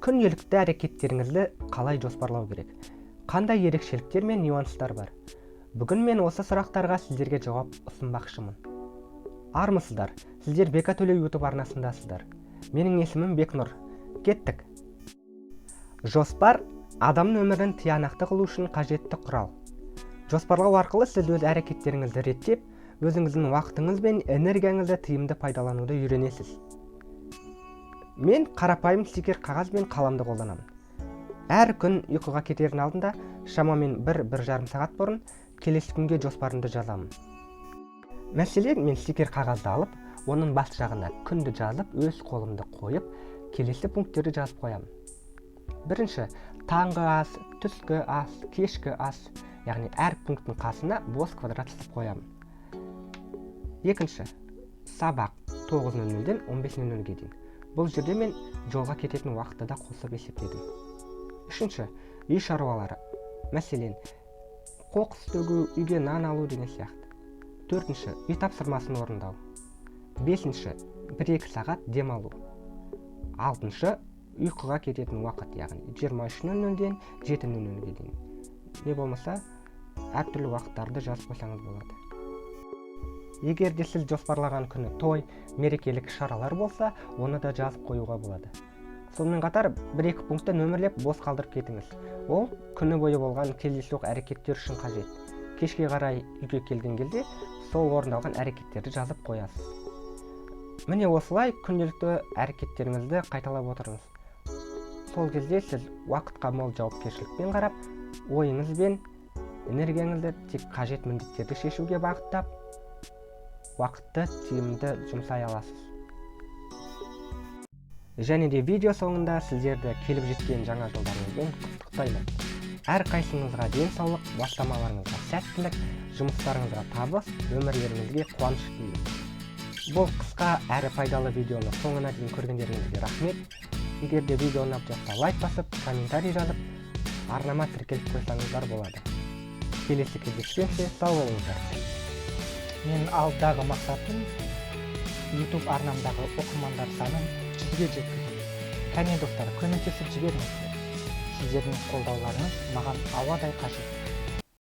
Күнделікті әрекеттеріңізді қалай жоспарлау керек? Қандай ерекшеліктер мен нюанстар бар? Бүгін мен осы сұрақтарға сіздерге жауап ұсынбақшымын. Армысыздар, сіздер Бека Төлеу YouTube арнасындасыздар. Менің есімім Бекнұр. Кеттік. Жоспар – адамның өмірін тиянақты қылу үшін қажетті құрал. Жоспарлау арқылы сіз өз әрекеттеріңізді реттеп, өзіңіздің уақытыңыз бен энергияңызды тиімді пайдалануды үйренесіз. Мен қарапайым стикер қағаз бен қаламды қолданамын. Әр күн ұйқыға кетердің алдында, шамамен 1-1,5 сағат бұрын, келесі күнге жоспарымды жазамын. Мәселен, мен стикер қағазды алып, оның бас жағына күнді жазып, өз қолымды қойып, келесі пункттерді жазып қоямын. Бірінші, таңғы ас, түскі ас, кешкі ас, яғни әр пункттің қасына бос квадрат сызып қоямын. Екінші, сабақ 9:00-ден 15:00-ге дейін. Бұл жерде мен жолға кететін уақытты да қосып есептедім. Үшінші, үй шаруалары, мәселен, қоқыс төгу, үйге нан алу деген сияқты. Төртінші, үй тапсырмасын орындау. Бесінші, 1-2 сағат демалу. Алтыншы, ұйқыға кететін уақыт, яғни 23:00-ден 7:00-ге дейін. Не болмаса әртүрлі уақыттарды жазып қойсаңыз болады. Егер де сіз жоспарлаған күні той, мерекелік шаралар болса, оны да жазып қоюға болады. Сонымен қатар бір екі пунктті нөмірлеп, бос қалдырып кетіңіз. Ол күні бойы болған кездейсоқ әрекеттер үшін қажет. Кешке қарай үйге келген кезде сол орындалған әрекеттерді жазып қоясыз. Міне, осылай күнделікті әрекеттеріңізді қайталап отырыңыз. Сол кезде сіз уақытқа мол жауапкершілікпен қарап, ойыңыз бен энергияңызды тек қажет міндеттерді шешуге бағыттап, уақытты тиімді жұмсай аласыз. Және де видео соңында сіздерді келіп жеткен жаңа жылдарыңызбен құттықтаймын. Әрқайсыңызға денсаулық, бастамаларыңызға сәттілік, жұмыстарыңызға табыс, өмірлеріңізге қуаныш тілеймін. Бұл қысқа әрі пайдалы видеоны соңына дейін көргендеріңізге рахмет. Егер де видео ұнап жатса, лайк басып, комментарий жазып, арнама тіркеліп қойсаңыздар болады. Келесі кездескенше сау болыңыздар. Менің алдағы мақсатым – YouTube арнамдағы оқырмандар санын 100-ге жеткізу. Кәне, достар, көмектесіп жіберіңіздер. Сіздердің қолдауларыңыз маған ауадай қажет.